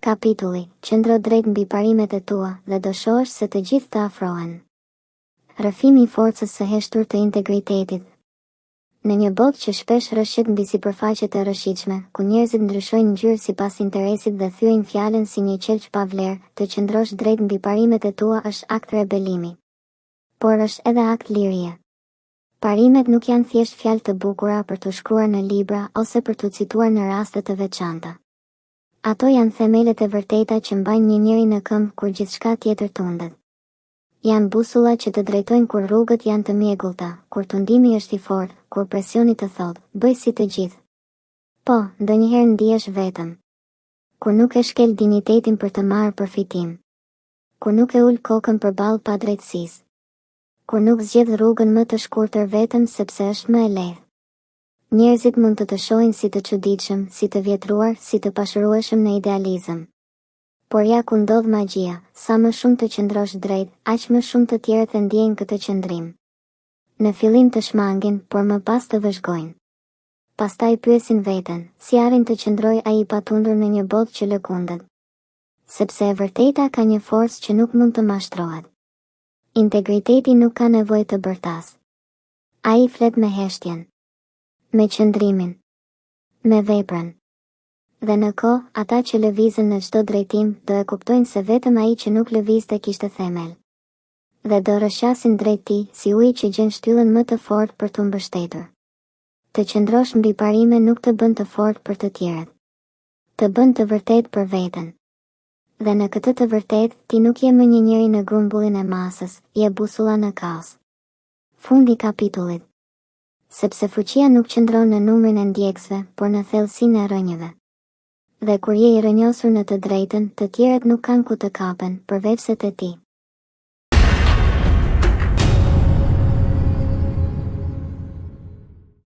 Kapitulli, Qëndro drejt mbi parimet e tua dhe do shohësh se të gjithë të afrohen. Rrëfimi i forcës së heshtur të integritetit. Në një botë që shpesh rrëshqet mbi sipërfaqet e rrëshqitshme, ku njerëzit ndryshojnë ngjyrë sipas interesit dhe thyejnë fjalën si një qelq pa vlerë, të qëndrosh drejt mbi parimet e tua është akt rebelimi. Por është edhe akt lirie. Parimet nuk janë thjesht fjalë të bukura për t'u shkruar në libra ose për t'u cituar në raste të veçanta. Ato janë themelet e vërteta që mbajnë një njeri në këmbë kur gjithçka tjetër tundet. Janë busulla që të drejtojnë kur rrugët janë të mjegullta, kur tundimi është i fortë, kur presioni të thotë, bëj si të gjithë. Po, ndonjëherë ndihesh vetëm. Kur nuk e shkel dinjitetin për të marrë përfitim. Kur nuk e ul kokën përballë padrejtësisë. Kur nuk zgjedh rrugën më të shkurtër vetëm sepse është më e lehtë. Njerëzit mund të të shohin si të çuditshëm, si të vjetruar, si të pashërueshëm në idealizëm. Por ja ku ndodh magjia, sa më shumë të qëndrosh drejt, aq më shumë të tjerët e ndjejnë këtë qëndrim. Në fillim të shmangin, por më pas të vëzhgojnë. Pastaj pyesin veten, si arrin të qëndrojë ai i patundur në një botë që lëkundet? Sepse e vërteta ka një forcë që nuk mund të mashtrohet. Integriteti nuk ka nevojë të bërtasë. Ai flet me heshtjen. Me qëndrimin. Me veprën. Dhe në kohë, ata që lëvizën në çdo drejtim, do e kuptojnë se vetëm ai që nuk lëvizte kishte themel. Dhe do rrëshqasin drejt tij, si uji që gjen shtyllën më të fortë për t'u mbështetur. Të qëndrosh mbi parime nuk të bën të fortë për të tjerët. Të bën të vërtetë për veten. Dhe në këtë të vërtetë, ti nuk je më një njeri në grumbullin e masës, je busulla në kaos. Fundi i kapitullit. Sepse fuqia nuk qëndron në numrin e ndjekësve, por në thellësinë e rrënjëve. Dhe kur je i rrënjosur në të drejtën, të tjerët nuk kanë ku të kapen, përveçse te ti.